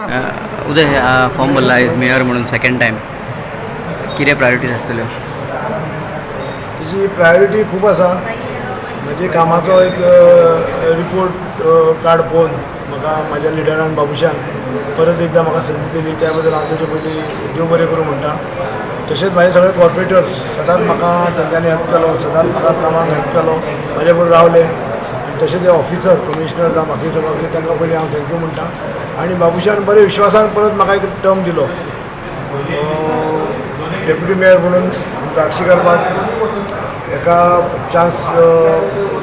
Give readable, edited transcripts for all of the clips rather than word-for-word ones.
उदय, form भरला आयज mayor म्हणून सेकंड टायम. कितें प्रायोरिटीज आसतल्यो? तिची प्रायोरिटी खूब आसा. म्हजे कामाचो एक रिपोर्ट कार्ड पळोवन म्हाका म्हाज्या लिडरान, बाबुशान परत एकदां म्हाका संदी दिली, त्या बद्दल हांव तेजे पयलीं देव बरें करूं म्हणटा. तशेंच म्हाजे सगळे कॉर्पोरेटर्स सदांच म्हाका तेंच्यांनी हेल्प केलो, सदांच म्हाका कामाक हेल्प केलो, म्हाजे बरोबर रावले. आनी तशेंच ते ऑफिसर, कमिशनर जावं बाकी सगळे, तांकां पयलीं हांव thank you म्हणटा. आनी बाबुशान बरे विश्वासान परत म्हाका एक टर्म दिलो डेप्युटी मेयर म्हणून. आमचो आगशीकारबाग एका चान्स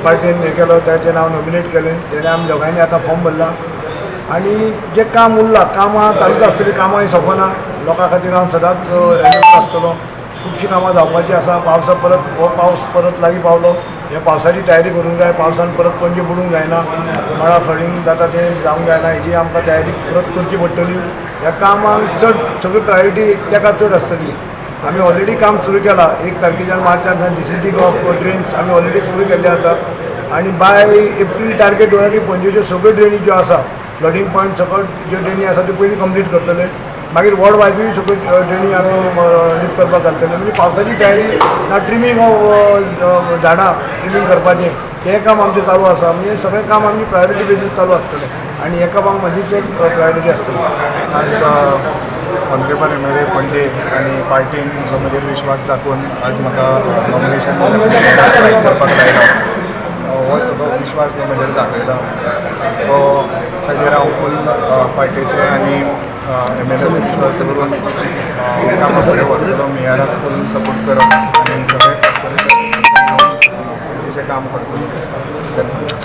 पार्टीन हें केलो, ताचें नांव नॉमिनेट केलें. तेणें आमी दोगांयनी आतां फॉर्म भरला आनी जें काम उरलां, कामां चालूच आसतलीं. कामां ही सोंपना. लोकां खातीर हांव सदांच एवेलेबल आसतलो. खुबशीं कामां जावपाचीं आसा. पावसा परत, हो पावस परत लागीं पावलो. ह्या पावसाची तयारी करूंक जाय. पावसान परत पणजे बुडूंक जायना, मळा फ्लडींग जाता तें जावंक जायना, हेजी आमकां तयारी परत करची पडटली. ह्या कामांक चड सगळी प्रायोरिटी ताका चड आसतली. आमी ऑलरेडी काम सुरू केलां. 1 तारखेच्यान, मार्चान डिसिल्टींग ऑफ ड्रेन्स आमी ऑलरेडी सुरू केल्ले आसा आनी बाय एप्रील टार्गेट दवरला की पणजेच्यो सगळ्यो ड्रेनी ज्यो आसा, फ्लडींग पॉयंट सकट ज्यो ड्रेनी आसा, त्यो पयलीं कंप्लीट करतले. मागीर वॉर्ड वायजूय सगळ्यो ड्रेनी आमी लिफ्ट करपाक घालतले. म्हणजे पावसाची तयारी ना, ट्रिमींग ऑफ झाडां ट्रिमींग करपाचें तें काम आमचें चालू आसा. म्हणजे सगळें काम आमची प्रायोरिटी बेजीस चालू आसतलें आनी हेका कामाक म्हजी चड प्रायोरिटी आसतली. आज ऑनरेबल एमएलए पणजे आनी पार्टीन जो म्हजेर विश्वास दाखोवन आज म्हाका नॉमिनेशन फायट करपाक लायला, हो सगळो विश्वास जो म्हजेर दाखयला, तो ताजेर हांव फूल पार्टेचे आनी एमएलएचो विश्वास दवरून कामां फुडें व्हरतलो. मेयराक फूल सपोर्ट करप आनी सगळे कॉर्पोरेटर पणजेचें काम करतलो. That's all.